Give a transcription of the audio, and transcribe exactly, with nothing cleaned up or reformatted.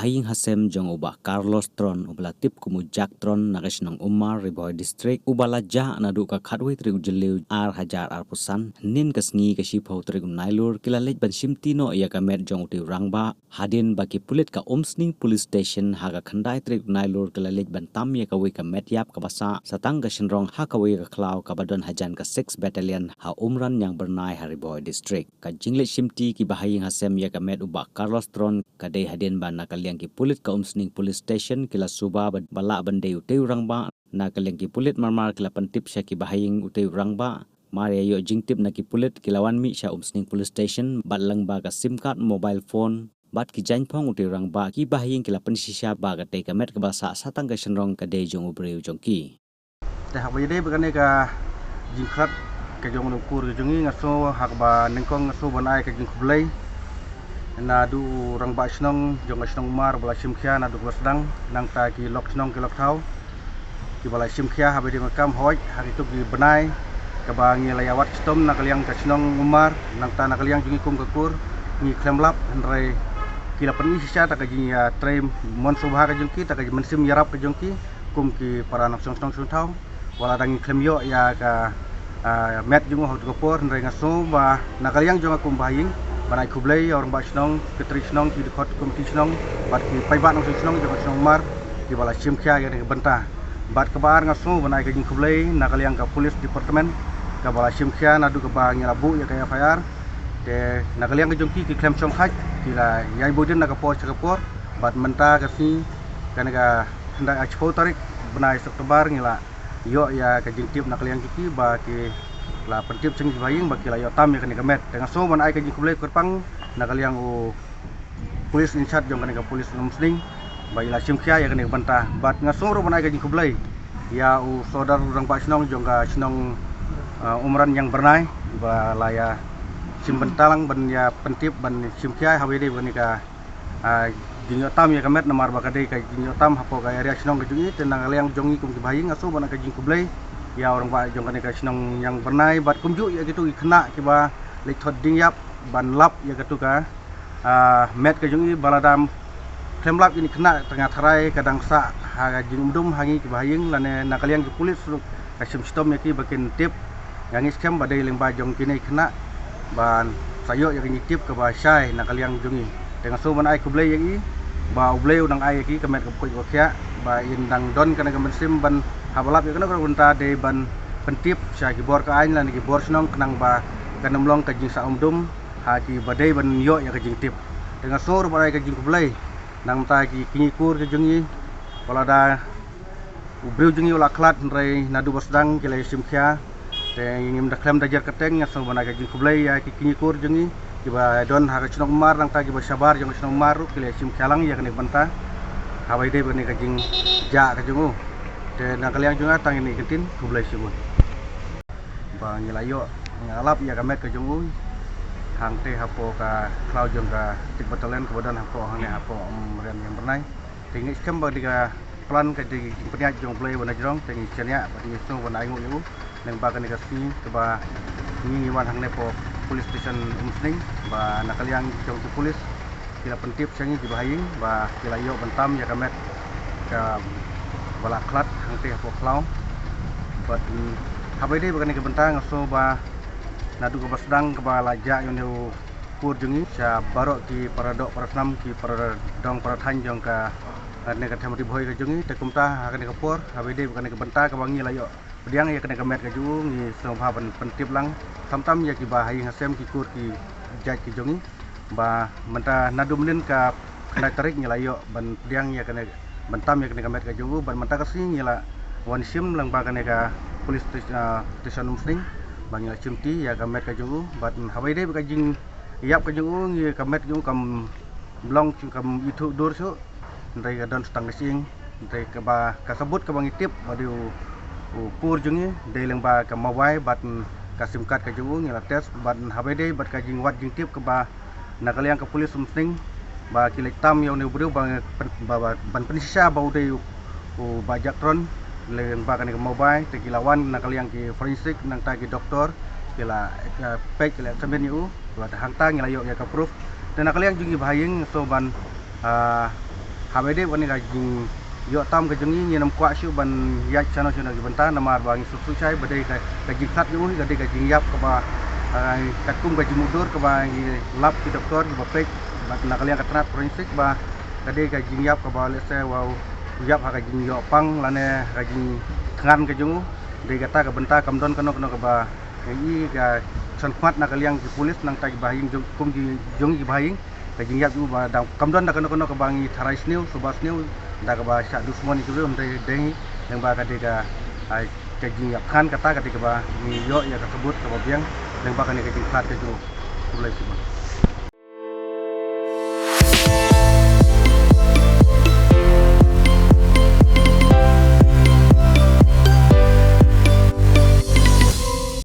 Ïing hasem jong u Bah Carlos Tron, uba la tip kum u Jack Tron, na ka shnong Umar, Ri Bhoi District, uba la jah naduh ka khatwei tarik u Jylliew ar hajar arphew san, hynnin ka sngi ka shiphew tarik u Nailur, ki la leit ban shimti noh ïa ka met jong utei u rangbah, hadien ba ki pulit ka Umsning Police Station ha ka khyndai tarik u Nailur ki la leit ban tam ïa kawei ka met ïap kaba sah, sa tang ka shynrong ha kawei ka khlaw kaba don hajan ka Six Battalion ha Umran Ïangbyrnai ha Ri Bhoi District. Ka jingleit shimti ki bahaïing hasem ïa ka met u Bah Carlos Tron ka dei hadien ba na ka liang ki pulit ka Umsning Police Station ki la suba ba, ba lah ban dei utei u rangbah. Na ka liang ki pulit marmar ki la pyntip sha ki bahaïing utei u rangbah. Mar ïa ïoh jingtip na ki pulit ki la wan mih sha Umsning Police Station bad lyngba ka sim card mobile phone bad ki jaiñphong utei u rangbah, ki bahaïing ki la pynshisha ba katei ka met kaba sah, sa tang ka shynrong ka dei jong u briew jong ki. Te haba ïadei bad kane ka jingkhrat ka jong une u kur ka jong ngi, nga sngew ha kaba nyngkong nga sngew ban ai ka jingkhublei naduh u rangbah shnong jong ka shnong Umar ba la shim khia naduh kaba sdang, nangta ki lok shnong ki lok thaw kiba la shim khia haba ïadei bad ka kam, hooid ha kito ki bnai kaba ngi la ïa wad shitom na ka liang ka shnong Umar, nangta na ka liang jong ngi kum ka kur ngi khlem lap, hynrei ki la pyni shisha ta ka jingïatrei mon sngewbha ka jong ki, ta ka mynsiem ïarap ka jong ki kum ki para nongshong shnong shong thaw. Wat la dang ngi khlem ïoh ïa ka, ah, met jong u ha katu ka por, hynrei nga sngew ba na ka liang jong nga kum bahaïing ban ai khublei ïa u rangbah shnong, secretary shnong, ki dkhot komiti shnong bad ki paidbah nongshong shnong jong ka shnong Umar kiba la shim khia ïa kane ka bynta. Bad kaba ar nga sngew ban ai ka jingkhublei na ka liang ka police department kaba la shim khia naduh kaba ngi la buh ïa ka F I R. Te na ka liang ka jong ki, ki khlem shongthait, ki la ïai buh dien na ka por sha ka por bad mynta ka sngi, kane ka khyndai, ah, shiphew tarik bnai September ngi la ïoh ïa ka jingtip na ka liang jong ki ba ki la pyntip sha ngi ki bahaïing ba ki la ïoh tam ïa kane ka met. Te nga sngew ban ai ka jingkhublei kyrpang na ka liang u police in charge jong kane ka police Umsning ba i la shim khia ïa kane ka bynta. Bad nga sngew ruh ban ai ka jingkhublei ïa u sordar u rangbah shnong jong ka shnong, ah, Umran Ïangbyrnai ba la ïa shim bynta lang ban ïa pyntip ban shim khia haba ïadei bad kane ka, ah, jingïoh tam ïa ka met, namar ba ka dei ka jingïoh tam hapoh ka area shnong ka jong ngi. Te na ka liang jong ngi kum ki bahaïing nga sngew ban ai ka jingkhublei ïa u rangbah jong kane ka shnong Ïangbyrnai bad kumjuh ïa kito ki khynnah kiba leit thot dieng ïap ban lap ïa katu ka, ah, met ka jong ngi, ba lada khlem lap kine ki khynnah, tang nga tharai ka dang sah ha ka jingumdum ha ngi ki bahaïing, lane na ka liang ki police ruh ka shim shitom ïa ki ba kin tip. Nga ngeit skhem ba dei lyngba jong kine ki khynnah ban sa ïoh ïa ka jingtip kaba shai na ka liang jong ngi. Te nga sngew ban ai khublei ïa i ba U Blei u nang ai ïa ki ka met kaba koit kaba khiah, ba in dang don kane ka mynsiem ban haba lap ïa kane ka bynta dei ban pyntip sha ki bor ka aiñ lane ki bor shnong khnang ba kan ym long ka jingsah umdum ha kiba dei ban ïoh ïa ka jingtip. Te nga sngew ruh ban ai ka jingkhublei na ka bynta ki kñi kur ki jong ngi, wat lada u briew jong ngi u la khlad, hynrei naduh ba sdang ki la ïa shim khia. Te ngim da khlem da jer kyrteng, nga sngew ban ai ka jingkhublei ïa ki kñi kur jong ngi kiba don ha ka shnong Umar, nangta kiba shabar jong ka shnong Umar ruh ki la ïa shim khia lang ïa kane ka bynta haba ïadei bad kane ka jingjah ka jong u. Te na ka liang jong nga tang ine i kyntien, khublei shibun. Ba ngi la ïoh, ngi la lap ïa ka met ka jong u hangtei hapoh ka khlaw jong ka Six Battalion kaba don hapoh hangne hapoh Umran Ïangbyrnai. Te ngi ngeit skhem ba dei ka plan, ka dei ka jingpynïaid jong U Blei ba na jrong, te ngi shaniah bad ngi sngew ban ai nguh ïa u lyngba kane ka sngi kaba ngi, ngi wan hangne hapoh Police Station Umsning ba na ka liang jong ki police ki la pyntip sha ngi ki bahaïing ba ki la ïoh ban tam ïa ka met kaba la khlad hangtei hapoh khlaw. Bad, mm, haba ïadei bad kane ka bynta nga sngew ba naduh kaba sdang kaba la jah ïa une u kur jong ngi, sha baroh ki para doh para snam, ki para dong para thaiñ jong kane ka them Ri Bhoi ka jong ngi. Te kumta ha kane ka por haba ïadei bad kane ka bynta kaba ngi la ïoh pdiang ïa kane ka met ka jong u, ngi sngewbha ban pyntip lang khamtam ïa ki bahaïing hasem, ki kur ki jait ki jong ngi, ba mynta naduh mynnin ka khyndai tarik ngi la ïoh ban pdiang ïa kane, ban tam ïa kane ka met ka jong u. Bad mynta ka sngi ngi la wan shim lyngba kane ka police station, ah, station Umsning ba ngi la shimti ïa ka met ka jong u. Bad haba ïadei bad ka jingïap ka jong u, ngi, ka met ka jong u kam long shuh, kam ithuh dur shuh, hynrei ka don tang ka shyieng. Hynrei kaba, ka sabut kaba ngi tip ba dei u, u kur jong ngi dei lyngba ka mobile bad ka sim card ka jong u, ngi la test. Bad haba ïadei bad ka jingwad jingtip kaba na ka liang ka police Umsning ba ki leit tam ïa une u briew ba, ba, ba ban pynshisha ba u dei u, u Bah Jack Tron lyngba kane ka mobile, te ki la wan na ka liang ki forensic nangta ki doktor, ki la, eh, peit, ki la examine ïa u. Bad hangta ngi la ïoh ïa ka proof. Te na ka liang jong ngi bahaïing, sngew ban, ah, Haba ïadei bad kane ka jingïoh tam ka jong ngi, ngim kwah shuh ban ïaid shano shano ki bynta namar ba ngi sngewthuh shai ba dei ka, ka jingkhlad jong u ka dei ka jingïap kaba, ah, katkum ka jingmutdur kaba ngi lap ki doktor kiba peit bad na ka liang ka tnat forensic ba ka dei ka jingïap kaba lehse u ïap ha ka jingïoh pang lane ka jingthngan ka jong u. Dei kata ka bynta kam don kano kano kaba ngi i ka shon khmat na ka liang ki pulit nangta kiba ha ïing jong, kum ki jong kiba ha ïing. Ka jingïap jong u ba dang kam don da kano kano kaba ngi tharai sniew, suba sniew da kaba shah dusmon ïa ki briew, hynrei dei ngi lyngba ka dei ka, ah, ka jingïap thngan kata ka dei kaba ngi ïoh ïa ka sabut kaba biang lyngba kane ka jingkhlad ka jong u. Khublei shibun.